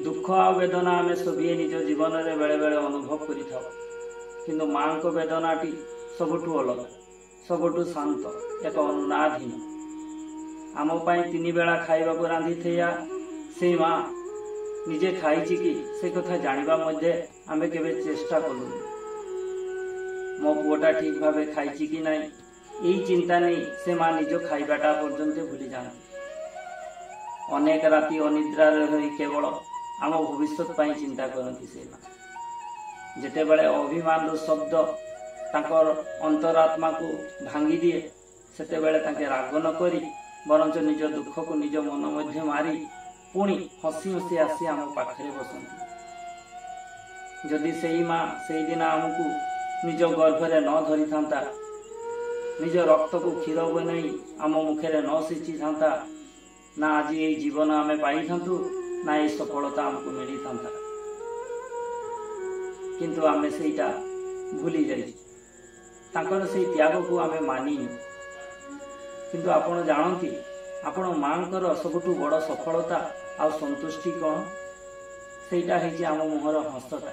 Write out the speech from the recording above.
ଦୁଃଖ ଆଉ ବେଦନା ଆମେ ସଭିଏ ନିଜ ଜୀବନରେ ବେଳେବେଳେ ଅନୁଭବ କରିଥାଉ, କିନ୍ତୁ ମାଙ୍କ ବେଦନାଟି ସବୁଠୁ ଅଲଗା, ସବୁଠୁ ଶାନ୍ତ, ଏକ ଅନୁନାଧୀନ। ଆମ ପାଇଁ 3 ବେଳା ଖାଇବାକୁ ରାନ୍ଧିଥିବା ସେଇ ମା ନିଜେ ଖାଇଛି କି ସେ କଥା ଜାଣିବା ମଧ୍ୟ ଆମେ କେବେ ଚେଷ୍ଟା କଲୁନି। ମୋ ପୁଅଟା ଠିକ୍ ଭାବେ ଖାଇଛି କି ନାହିଁ, ଏଇ ଚିନ୍ତା ନେଇ ସେ ମା ନିଜ ଖାଇବାଟା ପର୍ଯ୍ୟନ୍ତ ଭୁଲି ଯାଆନ୍ତି। ଅନେକ ରାତି ଅନିଦ୍ରାରେ ରହି କେବଳ ଆମ ଭବିଷ୍ୟତ ପାଇଁ ଚିନ୍ତା କରନ୍ତି ସେ ମା। ଯେତେବେଳେ ଅଭିମାନର ଶବ୍ଦ ତାଙ୍କର ଅନ୍ତରାତ୍ମାକୁ ଭାଙ୍ଗିଦିଏ, ସେତେବେଳେ ତାଙ୍କେ ରାଗ ନ କରି ବରଞ୍ଚ ନିଜ ଦୁଃଖକୁ ନିଜ ମନ ମଧ୍ୟ ମାରି ପୁଣି ହସି ହସି ଆସି ଆମ ପାଖରେ ବସନ୍ତି। ଯଦି ସେଇ ମା ସେଇଦିନ ଆମକୁ ନିଜ ଗର୍ଭରେ ନ ଧରିଥାନ୍ତା, ନିଜ ରକ୍ତକୁ କ୍ଷୀର ବନାଇ ଆମ ମୁଖରେ ନ ସିଞ୍ଚିଥାନ୍ତା, ନା ଆଜି ଏଇ ଜୀବନ ଆମେ ପାଇଥାନ୍ତୁ, ନା ଏଇ ସଫଳତା ଆମକୁ ମିଳିଥାନ୍ତା। କିନ୍ତୁ ଆମେ ସେଇଟା ଭୁଲି ଯାଇଛୁ, ତାଙ୍କର ସେଇ ତ୍ୟାଗକୁ ଆମେ ମାନିନୁ। କିନ୍ତୁ ଆପଣ ଜାଣନ୍ତି ଆପଣ ମାଙ୍କର ସବୁଠୁ ବଡ଼ ସଫଳତା ଆଉ ସନ୍ତୁଷ୍ଟି କ'ଣ? ସେଇଟା ହେଇଛି ଆମ ମୁହଁର ହସଟା।